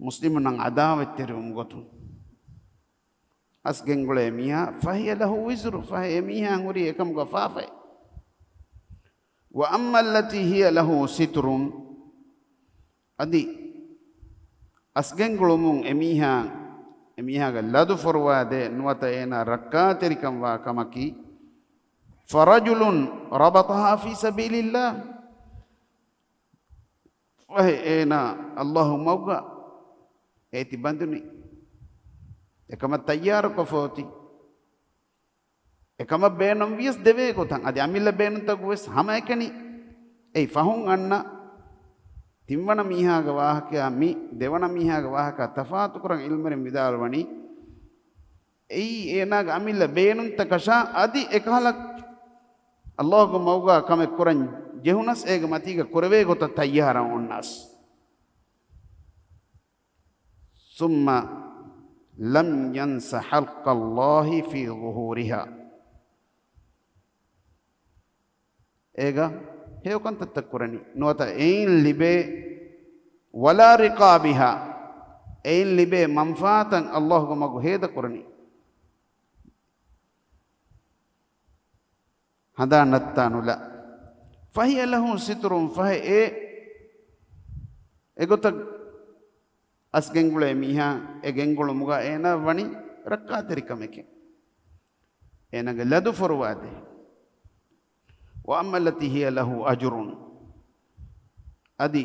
މުސްލިމުންނަށް އަދާވަތްތެރިވުމުގެ ގޮތުން. އަސް ގެންގުޅޭ މީހާ، فهي له وزر، ފަހެ އެ މީހާ ހުރީ އެކަމުގަ ފާފައެއް. وأما التي هي له ستر، އަދި އަސް ގެންގުޅުމުން އެ މީހާ، އެ މީހާގެ ލަދު ފޮރުވާދޭ ނުވަތަ އޭނާ ރައްކާތެރިކަން ވާ ކަމަކީ، فرجل ربطها في سبيل الله، ފަހެ އޭނާ ﷲ މަގުގަ އޭތި ބަނދުނީ، އެކަމަށް ތައްޔާރުކޮށްފަ އޮތީ. އެކަމަށް ބޭނުން ވިޔަސް ދެވޭ ގޮތަށް، އަދި އަމިއްލަ ބޭނުންތަކު ވެސް ހަމައެކަނި. އެއީ ފަހުން އަންނަ ތިންވަނަ މީހާގެ ވާހަކަޔާ މި ދެވަނަ މީހާގެ ވާހަކަ ތަފާތުކުރަން ޢިލްމުވެރިން ވިދާޅުވަނީ، އެއީ އޭނާގެ އަމިއްލަ ބޭނުންތަކަށާ އަދި އެކަހަލަ ﷲ ގެ މަގުގަ ކަމެއް ކުރަން ޖެހުނަސް އޭގެ މަތީގަ ކުރެވޭ ގޮތަށް ތައްޔާރަށް އޮންނަސް. ثم لم ينس حق الله في ظهورها. އޭގަ ހެޔޮކަންތައްތައް ކުރަނީ. ނުވަތަ އެއިން ލިބޭ، ولا رقابها، އެއިން ލިބޭ މަންފާތައް ﷲ ގެ މަގު ހޭދަ ކުރަނީ. ހަނދާން ނައްތާ ނުލާ. فهي له ستر، ފަހެ އެ، އެގޮތަށް އަސް ގެންގުޅޭ މީހާ އެ ގެންގުޅުމުގަ އޭނާ ވަނީ ރައްކާތެރިކަމެކެ. އޭނާގެ ލަދު ފޮރުވާދޭ. وأما التي هي له أجر، އަދި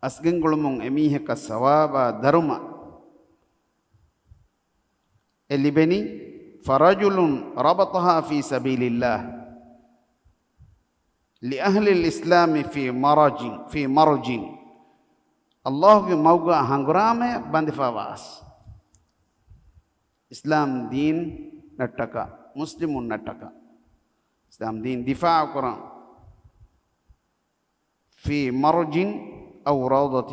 އަސް ގެންގުޅުމުން އެމީހަކަށް ސަވާބާ ދަރުމަ އެ ލިބެނީ، فرجل ربطها في سبيل الله لأهل الإسلام في مرج، في مرج، ﷲ ގެ މަގުގަ ހަނގުރާމަޔަށް ބަނދެފަވާސް. އިސްލާމް ދީން ނަށްޓަކާ، މުސްލިމުން ނަށްޓަކާ، އިސްލާމް ދީން ދިފާޢު ކުރަން. في مرج أو روضة،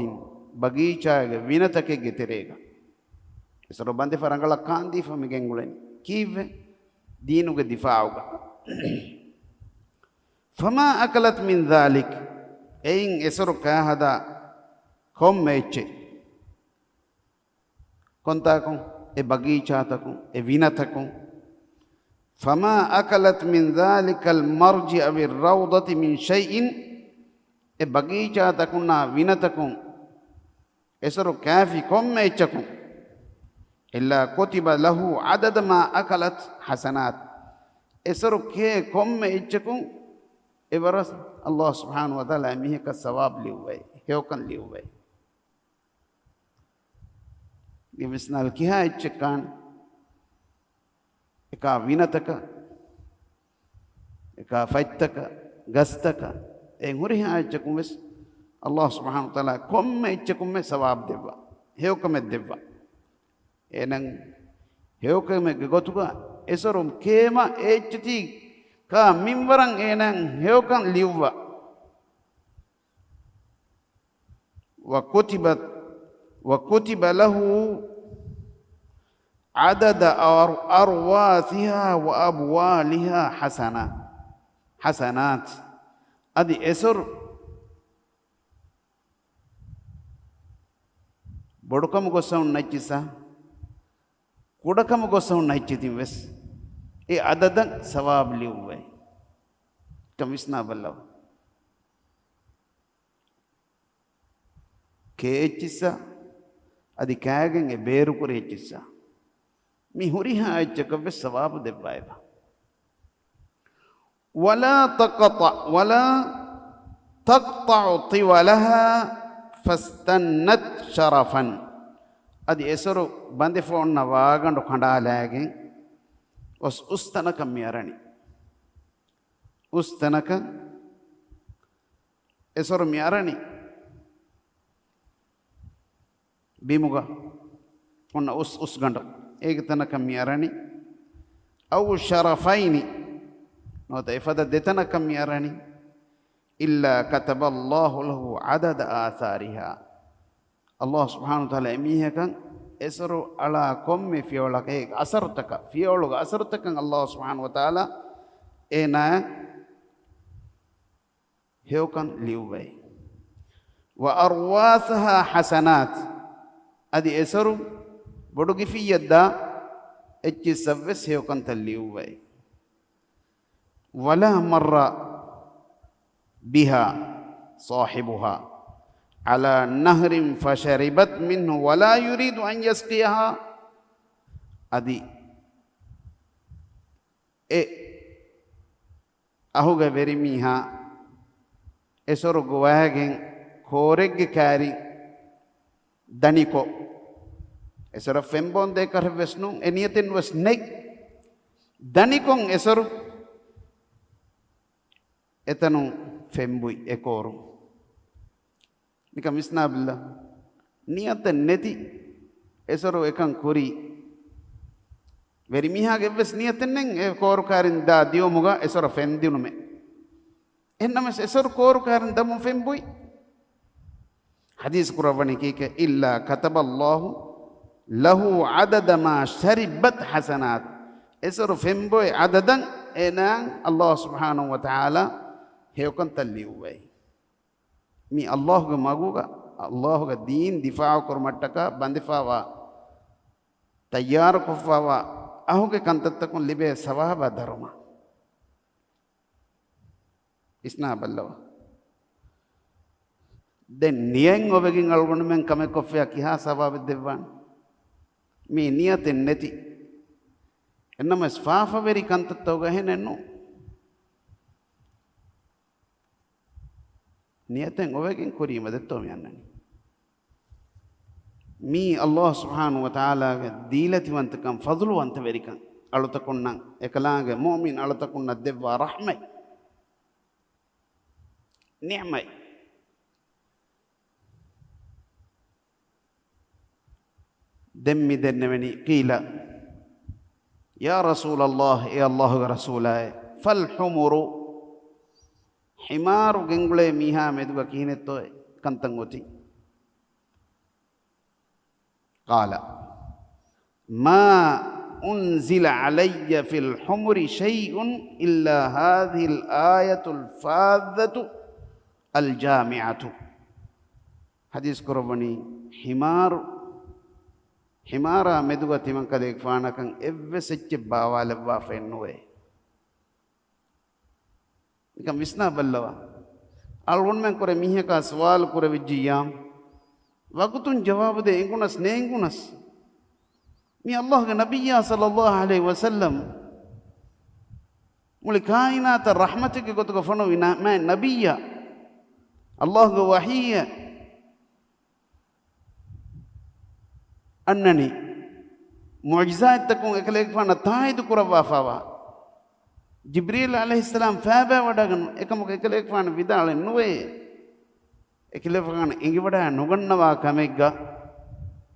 ބަގީޗާގެ ވިނަތަކެއްގެ ތެރޭގަ. އެސޮރު ބަނދެފަ ރަނގަޅަށް ކާންދީފަ މި ގެންގުޅެނީ. ކީއްވެ؟ ދީނުގެ ދިފާޢުގަ. فما أكلت من ذلك، އެއިން އެސޮރު ކާހަދާ ކޮންމެ އެއްޗެއް. ކޮންތާކުން؟ އެ ބަގީޗާތަކުން، އެ ވިނަތަކުން. فما أكلت من ذلك المرج أو الروضة من شيء، އެ ބަގީޗާތަކުންނާ ވިނަތަކުން އެސޮރު ކާފި ކޮންމެ އެއްޗަކުން، إلا كتب له عدد ما أكلت حسنات، އެސޮރު ކޭ ކޮންމެ އެއްޗަކުން އެވަރަސް ﷲ ސުބްޙާނަހޫ ވަތަޢާލާ އެމީހަކަށް ސަވާބު ލިޔުއްވައި، ހެޔޮކަން ލިޔުއްވައި. މި ވިސްނާލި ކިހާ އެއްޗެއް ކާން؟ އެކާ ވިނަތަކަށް، އެކާ ފަތްތަކަށް، ގަސްތަކަށް، އެ ހުރިހާ އެއްޗަކުން ވެސް ﷲ ސުބްޙާނަހޫ ވަތަޢާލާ ކޮންމެ އެއްޗަކުންމެ ސަވާބު ދެއްވާ، ހެޔޮކަމެއް ދެއްވާ. އެހެން ހެޔޮކަމެއްގެ ގޮތުގަ އެސޮރު ކޭމަ އެއްޗެތީ ކާ މިންވަރަށް އޭނާ ހެޔޮކަން ލިޔުއްވާ. وكتبت، وكتب له عدد أر-، أرواثها وأبوالها حسنة، حسنات. އަދި އެސޮރު ބޮޑުކަމުގަ ހުންނަ އެއްޗިއްސާ، ކުޑަކަމުގަ ހުންނަ އެއްޗިތިން ވެސް އެ އަދަދަށް ސަވާބު ލިޔުއްވައި. ކަމިސްނާ ބައްލަވަ. ކޭ އެއްޗިއްސާ، އަދި ކާގެން އެ ބޭރުކުރި އެއްޗިއްސާ، މި ހުރިހާ އެއްޗަކަށް ވެސް ސަވާބު ދެއްވާއެބަ. ولا تقطع، ولا تقطع طولها فاستنت شرفا. އަދި އެސޮރު ބަނދެފަ އޮންނަ ވާގަނޑު ކަނޑާލާގެން އޮސް އުސްތަނަކަށް މި އަރަނީ. އުސްތަނަކަށް އެސޮރު މި އަރަނީ. ބިމުގަ އޮންނަ އުސް އުސްގަނޑު އޭގެ ތަނަކަށް މި އަރަނީ. أو شرفين، ނުވަތަ އެފަދަ ދެތަނަކަށް މި އަރަނީ. إلا كتب الله له عدد آثارها. ﷲ ސުބްޙާނަހޫ ވަތަޢާލާ އެމީހަކަށް އެސޮރު އަޅާ ކޮންމެ ފިޔަވަޅަކަށް އޭގެ އަސަރުތަކަށް، ފިޔަވަޅުގެ އަސަރުތަކަށް ﷲ ސުބްޙާނަހޫ ވަތަޢާލާ އޭނާ ހެޔޮކަން ލިޔުއްވައި. وأرواثها حسنات، އަދި އެސޮރު ބޮޑު ގިފިއްޔަށްދާ އެއްޗިއްސަށްވެސް ހެޔޮކަންތައް ލިޔުއްވައި. ولا مر بها صاحبها على نهر فشربت منه ولا يريد أن يسقيها. އަދި އެ އަހުގެ ވެރިމީހާ އެސޮރު ގޮވައިގެން ކޯރެއްގެ ކާރި ދަނިކޮށް، އެސޮރަށް ފެންބޯން ދޭކަށެއްވެސް ނޫން، އެ ނިޔަތެއްވެސް ނެތް. ދަނިކޮށް އެސޮރު އެތަނުން ފެންބުއި އެ ކޯރު. ނިކަން ވިސްނާބަލަ. ނިޔަތެއް ނެތި އެސޮރު އެކަން ކުރީ. ވެރިމީހާގެ އެއްވެސް ނިޔަތެއް ނެތް އެ ކޯރުކާރިން ދާ ދިޔުމުގަ އެސޮރަށް ފެންދިނުމެއް. އެހެންނަމަވެސް އެސޮރު ކޯރުކާރިން ދަމުން ފެންބުއި. ޙަދީޘް ކުރައްވަނީ ކީކޭ؟ إلا كتب الله له عدد ما شربت حسنات. އެސޮރު ފެންބޮއި އަދަދަށް އޭނާއަށް ﷲ ސުބްޙާނަހޫ ވަތަޢާލާ ހެޔޮކަންތައް ލިޔުއްވައި. މީ ﷲގެ މަގުގަ، ﷲގެ ދީން ދިފާޢު ކުރުމަށްޓަކާ ބަނދެފާވާ، ތައްޔާރުކޮށްފާވާ އަހުގެ ކަންތައްތަކުން ލިބޭ ސަވާބާ ދަރުމަ. ވިސްނާބައްލަވާ. ދެން ނިޔަތް އޮވެގެން އަޅުގަނޑުމެން ކަމެއް ކޮށްފިއްޔާ ކިހާ ސަވާބެއް ދެއްވާނެ؟ މީ ނިޔަތެއް ނެތި. އެންނަމަވެސް ފާފަވެރި ކަންތައްތަކުގަ އެހެނެއް ނޫން. ނިޔަތެއް އޮވެގެން ކުރީމަ ދެއްތޯ މި އަންނަނީ. މީ ﷲ ސުބްޙާނަހޫ ވަތަޢާލާގެ ދީލަތިވަންތަކަން، ފަޟުލުވަންތަވެރިކަން، އަޅުތަކުންނަށް އެކަލާނގެ މުއުމިން އަޅުތަކުންނަށް ދެއްވާ ރަޙްމަތް، ނިޢުމަތް. ދެން މި ދެންނެވެނީ، قيل يا رسول الله، އޭ ﷲގެ ރަސޫލާއޭ، فالحمر، ޙިމާރު ގެންގުޅޭ މީހާ މެދުގަ ކިހިނެއްތޯ ކަންތައް އޮތީ؟ قال ما أنزل علي في الحمر شيء إلا هذه الآية الفاذة الجامعة. ޙަދީޘް ކުރައްވަނީ، ޙިމާރު، ޙިމާރާ މެދުގަ ތިމަންކަލޭގެފާނަކަށް އެއްވެސް އެއްޗެއް ބާވާލައްވާފައެއް ނުވޭ. ނިކަން ވިސްނާ ބައްލަވާ. އަޅުގަނޑުމެން ކުރެ މީހަކާ ސުވާލު ކުރެވިއްޖިއްޔާ، ވަގުތުން ޖަވާބުދޭ އެނގުނަސް ނޭނގުނަސް، މި ﷲގެ ނަބިއްޔާ ޞައްލައްލާހު ޢަލައިހި ވަސައްލަމް މުޅި ކާއިނާތަށް ރަޙްމަތެއްގެ ގޮތުގަ ފޮނުވި ނަ-، މާތް ނަބިއްޔާ، ﷲގެ ވަޙީއެއް އަންނަނީ، މުޢުޖިޒާތްތަކުން އެކަލޭގެފާނަށް ތާއީދު ކުރައްވާފާވާ. ޖިބްރީލް ޢަލައިހިއްސަލާމް ފައިބައިވަޑައިގަން އެކަމަކު އެކަލޭގެފާނު ވިދާޅެއް ނުވޭ. އެކަލޭގެފާނަށް އެނގިވަޑައި ނުގަންނަވާ ކަމެއްގަ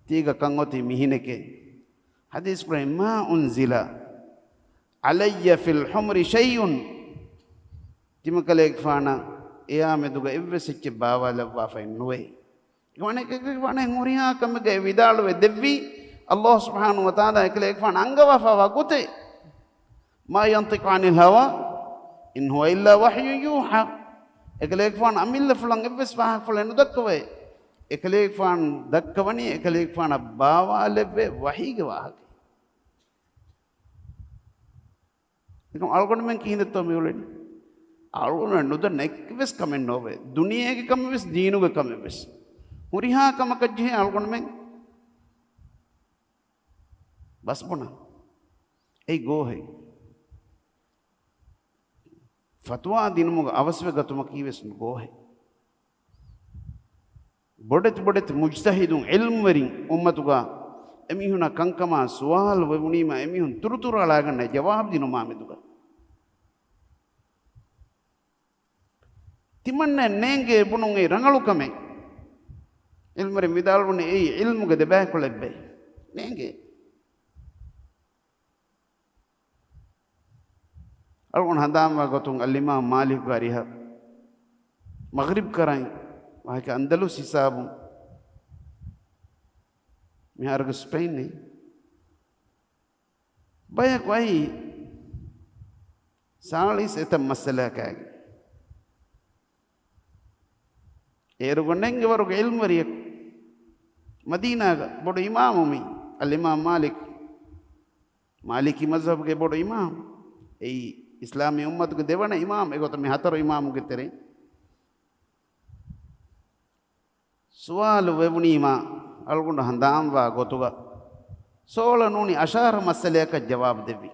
ތީގަ ކަންއޮތީ މިހިނެކޭ. ޙަދީޘް ކުރައި، ما أنزل علي في الحمر شيء، ތިމަންކަލޭގެފާނަށް އެއާ މެދުގަ އެއްވެސް އެއްޗެއް ބާވާލައްވާފައެއް ނުވޭ. އެކަލޭގެފާނަށް ހުރިހާ ކަމެއްގައި ވިދާޅުވެ ދެއްވީ، ﷲ ސުބްޙާނަހޫ ވަތަޢާލާ އެކަލޭގެފާނަށް އަންގަވާފާވާ ގޮތެއް. ما ينطق عن الهوى إن هو إلا وحي يوحى. އެކަލޭގެފާނު އަމިއްލަފުޅަށް އެއްވެސް ފާހަގަފުޅެއް ނުދައްކަވައޭ. އެކަލޭގެފާނު ދައްކަވަނީ އެކަލޭގެފާނަށް ބާވާލެއްވޭ ވަޙީގެ ވާހަކަ. އެކަމް އަޅުގަނޑުމެން ކިހިނެއްތޯ މިއުޅެނީ؟ އަޅުގަނޑުމެން ނުދަންނަ އެއްވެސް ކަމެއް ނޯވޭ. ދުނިޔޭގެ ކަމެއް ވެސް، ދީނުގެ ކަމެއް ވެސް. ހުރިހާ ކަމަކަށް ޖެހޭ އަޅުގަނޑުމެން ބަސްބުނަން. އެއީ ގޯހެއް. ފަތުވާ ދިނުމުގަ އަވަސްވެ ގަތުމަކީ ވެސް ގޯހެއް. ބޮޑެތި ބޮޑެތި މުޖްތަހިދުން، ޢިލްމުވެރިން އުއްމަތުގަ އެމީހުންނަށް ކަންކަމާ ސުވާލު ވެވުނީމަ، އެމީހުން ތުރުތުރު އަޅާގަންނަ ޖަވާބު ދިނުމާ މެދުގަ. ތިމަންނައަށް ނޭނގޭ ބުނުން އެއީ ރަނގަޅު ކަމެއް. ޢިލްމުވެރިން ވިދާޅުވަނީ އެއީ ޢިލްމުގެ ދެބައިކުޅައެއްބޭ. ނޭނގޭ. އަޅުގަނޑު ހަނދާންވާ ގޮތުން އަލްއިމާމް މާލިކުގެ އަރިހަށް މަޣްރިބް ކަރަން ވާހަކަ އަންދަލުސް ހިސާބުން މިހާރުގެ ސްޕެއިން ބަޔަކު އައީ ސާޅީސް އެތައް މައްސަލައަކާގެ. އޭރުގަ ނޭނގި ވަރުގެ ޢިލްމުވެރިޔަކު، މަދީނާގަ ބޮޑު އިމާމު މީ އަލްއިމާމް މާލިކް. މާލިކީ މަޒްހަބުގެ ބޮޑު އިމާމް، އެއީ އިސްލާމީ އުއްމަތުގެ ދެވަނަ އިމާމް، އެގޮތަށް މި ހަތަރު އިމާމުގެ ތެރެއިން. ސުވާލު ވެވުނީމާ އަޅުގަނޑު ހަނދާންވާ ގޮތުގަ، ސޯޅަ ނޫނީ އަށާރަ މައްސަލަޔަކަށް ޖަވާބު ދެއްވި.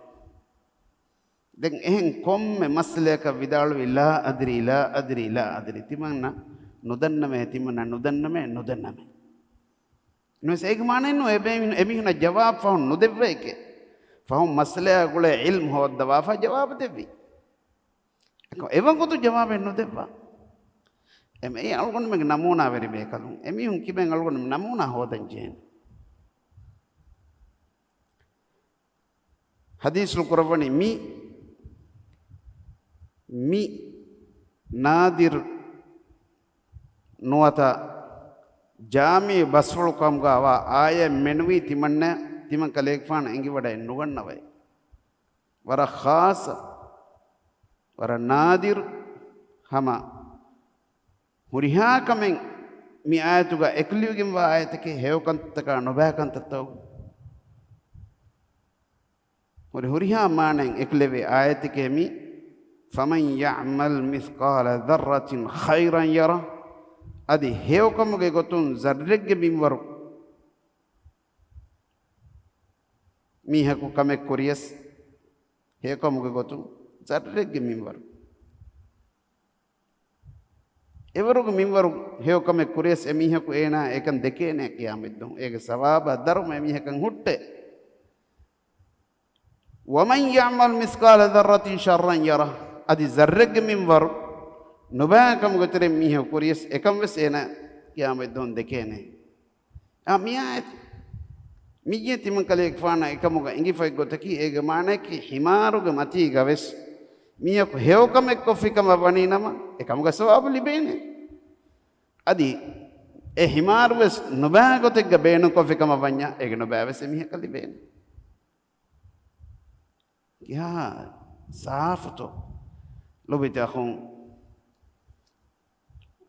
ދެން އެހެން ކޮންމެ މައްސަލަޔަކަށް ވިދާޅުވި، "لا أدري، لا أدري، لا أدري." ތިމަންނަ ނުދަންނަމޭ، ތިމަންނަ ނުދަންނަމޭ، ނުދަންނަމޭ. ނުވެސް އޭގެ މާނައެއް ނޫން އެ ބޭ-، އެމީހުނަށް ޖަވާބު ފަހުން ނުދެއްވައެކޭ. ފަހުން މައްސަލަޔާ ގުޅޭ ޢިލްމު ހޯއްދަވާފަ ޖަވާބު ދެއްވި. އެކަމަ އެވަގުތު ޖަވާބެއް ނުދެއްވާ. އެމެ-، އެއީ އަޅުގަނޑުމެންގެ ނަމޫނާވެރި ބޭކަލުން. އެމީހުން ކިބެން އަޅުގަނޑުމެން ނަމޫނާ ހޯދަން ޖެހޭނެ. ޙަދީޘްފުޅު ކުރައްވަނީ މި، މި ނާދިރު ނުވަތަ ޖާމިޢު ބަސްފުޅު ކަމުގައިވާ އާޔަތް މެނުވީ ތިމަންނަ، ތިމަން ކަލޭގެފާނަށް އެނގިވަޑައެއް ނުގަންނަވައި. ވަރަށް ޚާއްޞަ، ވަރަށް ނާދިރު، ހަމަ ހުރިހާ ކަމެއް މި އާޔަތުގަ އެކުލެވިގެންވާ އާޔަތެކޭ، ހެޔޮކަންތައްތަކާ ނުބައިކަންތައްތައް. ހުރި ހުރިހާ މާނައިން އެކުލެވޭ އާޔަތެކޭ މި، "فمن يعمل مثقال ذرة خيرا يره." އަދި ހެޔޮކަމުގެ ގޮތުން ޒައްރެއްގެ މިންވަރު މީހަކު ކަމެއް ކުރިޔަސް، ހެޔޮކަމުގެ ގޮތުން ޒައްރެއްގެ މިންވަރު. އެވަރުގެ މިންވަރު ހެޔޮކަމެއް ކުރިޔަސް އެމީހަކު އޭނާ އެކަން ދެކޭނެ ޤިޔާމަތްދުވަހު. އޭގެ ސަވާބާ ދަރުމަ އެމީހަކަށް ހުއްޓޭ. "ومن يعمل مثقال ذرة شرا يره." އަދި ޒައްރެއްގެ މިންވަރު ނުބައިކަމުގެ ތެރެއިން މީހަކު ކުރިޔަސް އެކަން ވެސް އޭނާ ޤިޔާމަތްދުވަހު ދެކޭނެ. އާ، މި އާޔަތު މިއީ ތިމަން ކަލޭގެފާނަށް އެކަމުގަ އެނގިފައި ގޮތަކީ، އޭގެ މާނައަކީ ހިމާރުގެ މަތީގަ ވެސް މީހަކު ހެޔޮކަމެއް ކޮށްފި ކަމަށް ވަނީ ނަމަ، އެކަމުގަ ސަވާބު ލިބޭނެ. އަދި އެ ހިމާރު ވެސް ނުބައި ގޮތެއްގަ ބޭނުން ކޮށްފި ކަމަށް ވަންޏާ، އޭގެ ނުބައި ވެސް އެމީހަކަށް ލިބޭނެ. ކިހާ ސާފުތޯ؟ ލޮބުވެތި އަޚުން،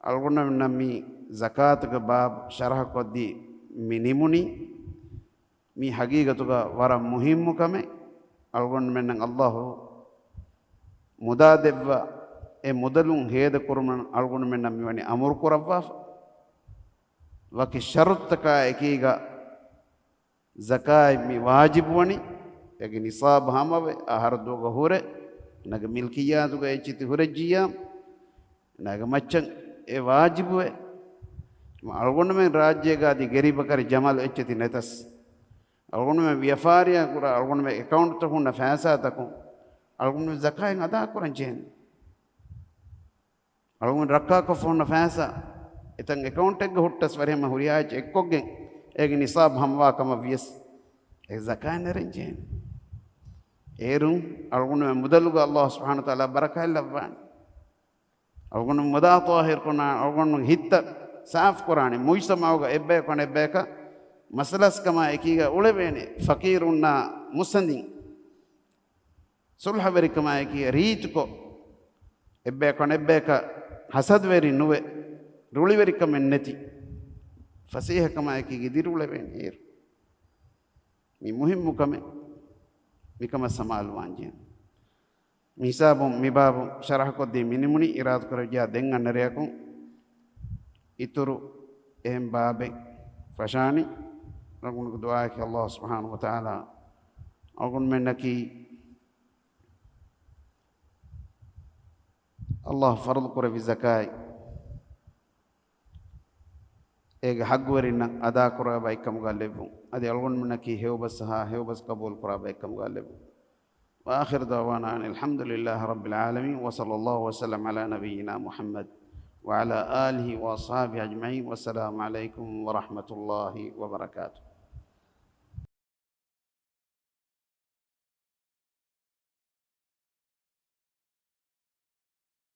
އަޅުގަނޑުމެންނަށް މި ޒަކާތުގެ ބާބު ޝަރަޙަކޮށްދީ މި ނިމުނީ، މީ ޙަޤީޤަތުގަ ވަރަށް މުހިއްމު ކަމެއް. އަޅުގަނޑުމެންނަށް ﷲ މުދާ ދެއްވާ، އެ މުދަލުން ހޭދަ ކުރުމަށް އަޅުގަނޑުމެންނަށް މިވަނީ އަމުރު ކުރައްވާފަ. ވަކި ޝަރުޠުތަކާ އެކީގަ ޒަކާތް މި ވާޖިބުވަނީ، އޭގެ ނިޞާބު ހަމަވެ، އަހަރު ދުވަހު ހުރެ، ނަގަ މިލްކިއްޔާތުގަ އެއްޗިތި ހުރެއްޖިއްޔާ، ނަގަ މައްޗަށް އެ ވާޖިބުވެ. އަޅުގަނޑުމެން ރާއްޖޭގަ އަދި ގެރިބަކަރި ޖަމަލު އެއްޗިތި ނެތަސް، އަޅުގަނޑުމެން ވިޔަފާރިއާ ކުރާ، އަޅުގަނޑުމެން އެކައުންޓްތައް ހުންނަ ފައިސާތަކުން އަޅުގަނޑުމެން ޒަކާތް އަދާކުރަން ޖެހެނީ. އަޅުގަނޑު ރައްކާކޮށްފަ ހުންނަ ފައިސާ އެތަން އެކައުންޓެއްގަ ހުއްޓަސް ވަރިހަމަ ހުރިހާ އެއްޗެއް އެއްކޮށްގެން އޭގެ ނިޞާބު ހަމަވާ ކަމަށް ވިޔަސް އެ ޒަކާތް ނެރެން ޖެހޭނެ. އޭރުން އަޅުގަނޑުމެން މުދަލުގަ ﷲ ސުބްޙާނަހޫ ވަތަޢާލާ ބަރަކާތް ލައްވާނެ. އަޅުގަނޑު މުދާ ޠާހިރު ކުރާނެ، އަޅުގަނޑު ހިތްތައް ސާފު ކުރާނެ، މުޖްތަމަޢުގަ އެއްބަޔަކު އަނެއްބަޔަކަށް މަސަލަސްކަމާ އެކީގަ އުޅެވޭނެ، ފަޤީރުންނާ މުއްސަނދިން. ޞުލްޙަވެރިކަމާއެކީ ރީތިކޮށް، އެއްބަޔަކު އަނެއްބަޔަކަށް ހަސަދަވެރި ނުވެ، ރުޅިވެރިކަމެއް ނެތި، ފަސޭހަކަމާއެކީ ދިރިއުޅެވޭނެ އޭރު. މި މުހިއްމު ކަމެއް، މިކަމަށް ސަމާލުވާންޖެހޭ. މި ހިސާބުން މި ބާބު ޝަރަޙަކޮށްދީ މި ނިމުނީ، އިރާދަކުރެއްވިއްޔާ ދެން އަންނަ ރެޔަކުން އިތުރު އެހެން ބާބެއް ފަށާނީ. އަޅުގަނޑުގެ ދުޢާއަކީ ﷲ ސުބްޙާނަހޫ ވަތަޢާލާ އަޅުގަނޑުމެންނަކީ ﷲ ފަރުޟު ކުރެއްވި ޒަކާތް އޭގެ ޙައްޤުވެރިންނަށް އަދާކުރާ ބައެއްކަމުގަ ލެއްވުން. އަދި އަޅުގަނޑުމެންނަކީ ހެޔޮބަސް ހާ ހެޔޮބަސް ޤަބޫލުކުރާ ބައެއްކަމުގަ ލެއްވުން. وآخر دعوانا أن الحمد لله رب العالمين، وصلى الله وسلم على نبينا محمد وعلى آله وأصحابه أجمعين، والسلام عليكم ورحمة الله وبركاته.